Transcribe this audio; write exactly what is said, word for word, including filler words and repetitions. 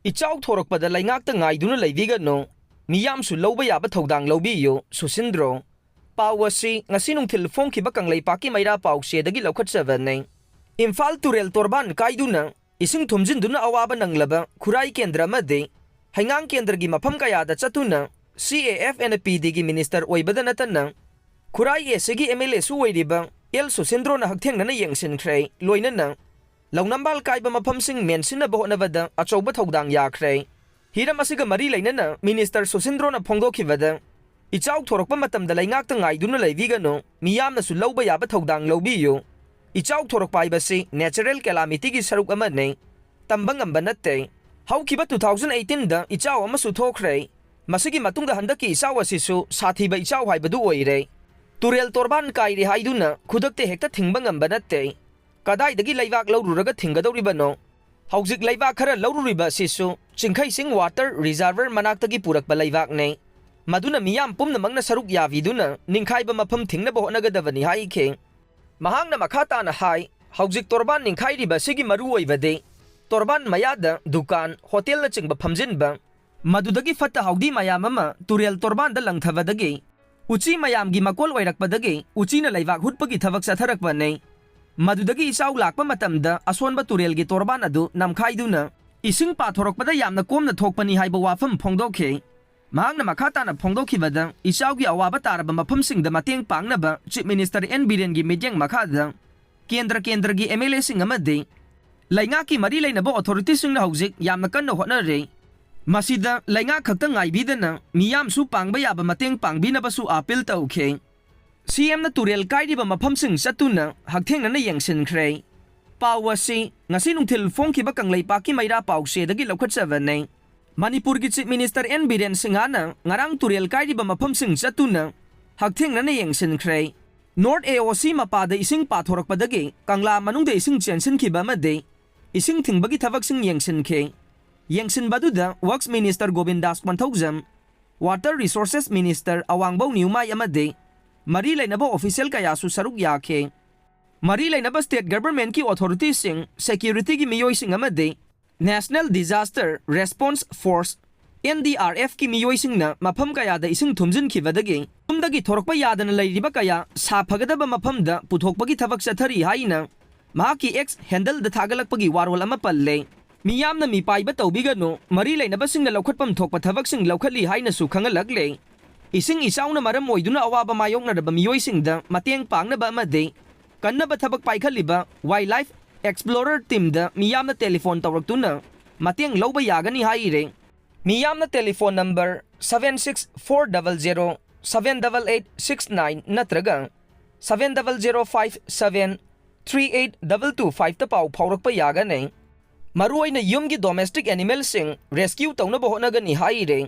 ꯏꯆꯥꯎ ꯊꯣꯔꯛꯄꯗ ꯂꯩꯉꯥꯛꯇ ꯉꯥꯏꯗꯨꯅ ꯂꯩꯕꯤꯒꯅꯨ, ꯃꯤꯌꯥꯝꯁꯨ ꯂꯧꯕ ꯌꯥꯕ ꯊꯧꯗꯥꯡ ꯂꯧꯕꯤꯌꯨ, ꯁꯨꯁꯤꯟꯗ꯭ꯔꯣ꯫ ꯄꯥꯎ ꯑꯁꯤ ꯉꯁꯤ ꯅꯨꯡꯊꯤꯜ ꯐꯣꯡꯈꯤꯕ ꯀꯪꯂꯩꯄꯥꯛꯀꯤ ꯃꯩꯔꯥ ꯄꯥꯎꯆꯦꯗꯒꯤ ꯂꯧꯈꯠꯆꯕꯅꯤ꯫ ꯏꯝꯐꯥꯜ ꯇꯨꯔꯦꯜ ꯇꯣꯔꯕꯥꯟ ꯀꯥꯏꯗꯨꯅ ꯏꯁꯤꯡ ꯊꯨꯝꯖꯤꯟꯗꯨꯅ ꯑꯋꯥꯕ ꯅꯪꯂꯕ ꯈꯨꯔꯥꯏ ꯀꯦꯟꯗ꯭ꯔ ꯑꯃꯗꯤ ꯍꯩꯉꯥꯡ ꯀꯦꯟꯗ꯭ꯔꯒꯤ ꯃꯐꯝ ꯀꯌꯥꯗ ꯆꯠꯇꯨꯅ C A F and P Dꯒꯤ ꯃꯤꯅꯤꯁꯇꯔ ꯑꯣꯏꯕꯗ ꯅꯠꯇꯅ ꯈꯨꯔꯥꯏ A Cꯒꯤ M L Aꯁꯨ ꯑꯣꯏꯔꯤꯕ ꯑꯦꯜ ꯁꯨꯁꯤꯟꯗ꯭ꯔꯣꯅ ꯍꯛꯊꯦꯡꯅꯅ ꯌꯦꯡꯁꯤꯟꯈ꯭ꯔꯦ, ꯂꯣꯏꯅꯅ ꯂꯧꯅꯝꯕꯥꯜ ꯀꯥꯏꯕ ꯃꯐꯝꯁꯤꯡ ꯃꯦꯟꯁꯤꯟꯅꯕ ꯍꯣꯠꯅꯕꯗ ꯑꯆꯧꯕ ꯊꯧꯗꯥꯡ ꯌꯥꯈ꯭ꯔꯦ꯫ ꯍꯤꯔꯝ ꯑꯁꯤꯒ ꯃꯔꯤ ꯂꯩꯅꯅ ꯃꯤꯅꯤꯁꯇꯔ ꯁꯨꯁꯤꯟꯗ꯭ꯔꯣꯅ ꯐꯣꯡꯗꯣꯛꯈꯤꯕꯗ, ꯏꯆꯥꯎ ꯊꯣꯔꯛꯄ ꯃꯇꯝꯗ ꯂꯩꯉꯥꯛꯇ ꯉꯥꯏꯗꯨꯅ ꯂꯩꯕꯤꯒꯅꯨ, ꯃꯤꯌꯥꯝꯅꯁꯨ ꯂꯧꯕ ꯌꯥꯕ ꯊꯧꯗꯥꯡ ꯂꯧꯕꯤꯌꯨ꯫ ꯏꯆꯥꯎ ꯊꯣꯔꯛꯄ ꯍꯥꯏꯕꯁꯤ natural calamityꯒꯤ ꯁꯔꯨꯛ ꯑꯃꯅꯤ, ꯇꯝꯕ ꯉꯝꯕ ꯅꯠꯇꯦ꯫ ꯍꯧꯈꯤꯕ two thousand eighteenꯗ ꯏꯆꯥꯎ ꯑꯃꯁꯨ ꯊꯣꯛꯈ꯭ꯔꯦ꯫ ꯃꯁꯤꯒꯤ ꯃꯇꯨꯡꯗ ꯍꯟꯗꯛꯀꯤ ꯏꯆꯥꯎ ꯑꯁꯤꯁꯨ ꯁꯥꯊꯤꯕ ꯏꯆꯥꯎ ꯍꯥꯏꯕꯗꯨ ꯑꯣꯏꯔꯦ꯫ ꯇꯨꯔꯦꯜ ꯇꯣꯔꯕꯥꯟ ꯀꯥꯏꯔꯦ ꯍꯥꯏꯗꯨꯅ ꯈꯨꯗꯛꯇ ꯍꯦꯛꯇ ꯊꯤꯡꯕ ꯉꯝꯕ ꯅꯠꯇꯦ꯫ ꯀꯗꯥꯏꯗꯒꯤ ꯂꯩꯕꯥꯛ ꯂꯧꯔꯨꯔꯒ ꯊꯤꯡꯒꯗꯧꯔꯤꯕꯅꯣ? ꯍꯧꯖꯤꯛ ꯂꯩꯕꯥꯛ ꯈꯔ ꯂꯧꯔꯨꯔꯤꯕ ꯑꯁꯤꯁꯨ ꯆꯤꯡꯈꯩꯁꯤꯡ water reservoir ꯃꯅꯥꯛꯇꯒꯤ ꯄꯨꯔꯛꯄ ꯂꯩꯕꯥꯛꯅꯤ꯫ ꯃꯗꯨꯅ ꯃꯤꯌꯥꯝ ꯄꯨꯝꯅꯃꯛꯅ ꯁꯔꯨꯛ ꯌꯥꯕꯤꯗꯨꯅ ꯅꯤꯡꯈꯥꯏꯕ ꯃꯐꯝ ꯊꯤꯡꯅꯕ ꯍꯣꯠꯅꯒꯗꯕꯅꯤ ꯍꯥꯏꯈꯤ꯫ ꯃꯍꯥꯛꯅ ꯃꯈꯥ ꯇꯥꯅ ꯍꯥꯏ, ꯍꯧꯖꯤꯛ ꯇꯣꯔꯕꯥꯟ ꯅꯤꯡꯈꯥꯏꯔꯤꯕ ꯑꯁꯤꯒꯤ ꯃꯔꯨꯑꯣꯏꯕꯗꯤ ꯇꯣꯔꯕꯥꯟ ꯃꯌꯥꯗ ꯗꯨꯀꯥꯟ, ꯍꯣꯇꯦꯜꯅꯆꯤꯡꯕ ꯐꯝꯖꯤꯟꯕ, ꯃꯗꯨꯗꯒꯤ ꯐꯠꯇ ꯍꯥꯎꯗꯤ ꯃꯌꯥꯝ ꯑꯃ ꯇꯨꯔꯦꯜ ꯇꯣꯔꯕꯥꯟꯗ ꯂꯪꯊꯕꯗꯒꯤ ꯎꯆꯤ ꯃꯌꯥꯝꯒꯤ ꯃꯀꯣꯜ ꯑꯣꯏꯔꯛꯄꯗꯒꯤ ꯎꯆꯤꯅ ꯂꯩꯕꯥꯛ ꯍꯨꯠꯄꯒꯤ ꯊꯕꯛ ꯆꯠꯊꯔꯛꯄꯅꯤ꯫ ꯃꯗꯨꯗꯒꯤ ꯏꯆꯥꯎ ꯂꯥꯛꯄ ꯃꯇꯝꯗ ꯑꯁꯣꯟꯕ ꯇꯨꯔꯦꯜꯒꯤ ꯇꯣꯔꯕꯥꯟ ꯑꯗꯨ ꯅꯝꯈꯥꯏꯗꯨꯅ ꯏꯁꯤꯡ ꯄꯥꯊꯣꯔꯛꯄꯗ ꯌꯥꯝꯅ ꯀꯣꯝꯅ ꯊꯣꯛꯄꯅꯤ ꯍꯥꯏꯕ ꯋꯥꯐꯝ ꯐꯣꯡꯗꯣꯛꯈꯤ꯫ ꯃꯍꯥꯛꯅ ꯃꯈꯥ ꯇꯥꯅ ꯐꯣꯡꯗꯣꯛꯈꯤꯕꯗ, ꯏꯆꯥꯎꯒꯤ ꯑꯋꯥꯕ ꯇꯥꯔꯕ ꯃꯐꯝꯁꯤꯡꯗ ꯃꯇꯦꯡ ꯄꯥꯡꯅꯕ Chief Minister N ꯕꯤꯔꯦꯟꯒꯤ ꯃꯤꯠꯌꯦꯡ ꯃꯈꯥꯗ ꯀꯦꯟꯗ꯭ꯔ ꯀꯦꯟꯗ꯭ꯔꯒꯤ M L Aꯁꯤꯡ ꯑꯃꯗꯤ ꯂꯩꯉꯥꯛꯀꯤ ꯃꯔꯤ ꯂꯩꯅꯕ authorityꯁꯤꯡꯅ ꯍꯧꯖꯤꯛ ꯌꯥꯝꯅ ꯀꯟꯅ ꯍꯣꯠꯅꯔꯤ꯫ ꯃꯁꯤꯗ ꯂꯩꯉꯥꯛ ꯈꯛꯇ ꯉꯥꯏꯕꯤꯗꯅ ꯃꯤꯌꯥꯝꯁꯨ ꯄꯥꯡꯕ ꯌꯥꯕ ꯃꯇꯦꯡ ꯄꯥꯡꯕꯤꯅꯕꯁꯨ appeal ꯇꯧꯈꯤ꯫ C Mꯅ ꯇꯨꯔꯦꯜ ꯀꯥꯏꯔꯤꯕ ꯃꯐꯝꯁꯤꯡ ꯆꯠꯇꯨꯅ ꯍꯛꯊꯦꯡꯅꯅ ꯌꯦꯡꯁꯤꯟꯈ꯭ꯔꯦ꯫ ꯄꯥꯎ ꯑꯁꯤ ꯉꯁꯤ ꯅꯨꯡꯊꯤꯜ ꯐꯣꯡꯈꯤꯕ ꯀꯪꯂꯩꯄꯥꯛꯀꯤ ꯃꯩꯔꯥ ꯄꯥꯎꯆꯦꯗꯒꯤ ꯂꯧꯈꯠꯆꯕꯅꯤ꯫ ꯃꯅꯤꯄꯨꯔꯒꯤ Chief Minister N ꯕꯤꯔꯦꯟ ꯁꯤꯡꯍꯅ ꯉꯔꯥꯡ ꯇꯨꯔꯦꯜ ꯀꯥꯏꯔꯤꯕ ꯃꯐꯝꯁꯤꯡ ꯆꯠꯇꯨꯅ ꯍꯛꯊꯦꯡꯅꯅ ꯌꯦꯡꯁꯤꯟꯈ꯭ꯔꯦ꯫ North A O C ꯃꯄꯥꯗ ꯏꯁꯤꯡ ꯄꯥꯊꯣꯔꯛꯄꯗꯒꯤ ꯀꯪꯂꯥ ꯃꯅꯨꯡꯗ ꯏꯁꯤꯡ ꯆꯦꯟꯁꯤꯟꯈꯤꯕ ꯑꯃꯗꯤ ꯏꯁꯤꯡ ꯊꯤꯡꯕꯒꯤ ꯊꯕꯛꯁꯤꯡ ꯌꯦꯡꯁꯤꯟꯈꯤ꯫ ꯌꯦꯡꯁꯤꯟꯕꯗꯨꯗ Works Minister ꯒꯣꯕꯤꯟꯗꯥꯁ Konthoujam, Water Resources Minister ꯑꯋꯥꯡꯕꯧ ꯅ꯭ꯌꯨꯃꯥꯏ ꯑꯃꯗꯤ ꯃꯔꯤ ꯂꯩꯅꯕ official ꯀꯌꯥꯁꯨ ꯁꯔꯨꯛ ꯌꯥꯈꯤ꯫ ꯃꯔꯤ ꯂꯩꯅꯕ state governmentꯀꯤ authorityꯁꯤꯡ, securityꯒꯤ ꯃꯤꯑꯣꯏꯁꯤꯡ ꯑꯃꯗꯤ National Disaster Response Force, NDRFꯀꯤ ꯃꯤꯑꯣꯏꯁꯤꯡꯅ ꯃꯐꯝ ꯀꯌꯥꯗ ꯏꯁꯤꯡ ꯊꯨꯝꯖꯤꯟꯈꯤꯕꯗꯒꯤ ꯌꯨꯝꯗꯒꯤ ꯊꯣꯔꯛꯄ ꯌꯥꯗꯅ ꯂꯩꯔꯤꯕ ꯀꯌꯥ ꯁꯥꯐꯒꯗꯕ ꯃꯐꯝꯗ ꯄꯨꯊꯣꯛꯄꯒꯤ ꯊꯕꯛ ꯆꯠꯊꯔꯤ ꯍꯥꯏꯅ ꯃꯍꯥꯛꯀꯤ X handleꯗ ꯊꯥꯒꯠꯂꯛꯄꯒꯤ ꯋꯥꯔꯣꯜ ꯑꯃ ꯄꯜꯂꯦ꯫ ꯃꯤꯌꯥꯝꯅ ꯃꯤꯄꯥꯏꯕ ꯇꯧꯕꯤꯒꯅꯨ, ꯃꯔꯤ ꯂꯩꯅꯕꯁꯤꯡꯅ ꯂꯧꯈꯠꯐꯝ ꯊꯣꯛꯄ ꯊꯕꯛꯁꯤꯡ ꯂꯧꯈꯠꯂꯤ ꯍꯥꯏꯅꯁꯨ ꯈꯪꯍꯜꯂꯛꯂꯦ꯫ ꯏꯁꯤꯡ ꯏꯆꯥꯎꯅ ꯃꯔꯝ ꯑꯣꯏꯗꯨꯅ ꯑꯋꯥꯕ ꯃꯥꯌꯣꯛꯅꯔꯕ ꯃꯤꯑꯣꯏꯁꯤꯡꯗ ꯃꯇꯦꯡ ꯄꯥꯡꯅꯕ ꯑꯃꯗꯤ ꯀꯟꯅꯕ ꯊꯕꯛ ꯄꯥꯏꯈꯠꯂꯤꯕ Wildlife Explorer teamꯗ ꯃꯤꯌꯥꯝꯅ ꯇꯦꯂꯤꯐꯣꯟ ꯇꯧꯔꯛꯇꯨꯅ ꯃꯇꯦꯡ ꯂꯧꯕ ꯌꯥꯒꯅꯤ ꯍꯥꯏꯔꯦ꯫ ꯃꯤꯌꯥꯝꯅ telephone number seven six four double zero seven double eight six nine ꯅꯠꯇ꯭ꯔꯒ seven double zero five seven three eight double two fiveꯇ ꯄꯥꯎ ꯐꯥꯎꯔꯛꯄ ꯌꯥꯒꯅꯤ꯫ ꯃꯔꯨꯑꯣꯏꯅ ꯌꯨꯝꯒꯤ domestic animalꯁꯤꯡ rescue ꯇꯧꯅꯕ ꯍꯣꯠꯅꯒꯅꯤ ꯍꯥꯏꯔꯦ꯫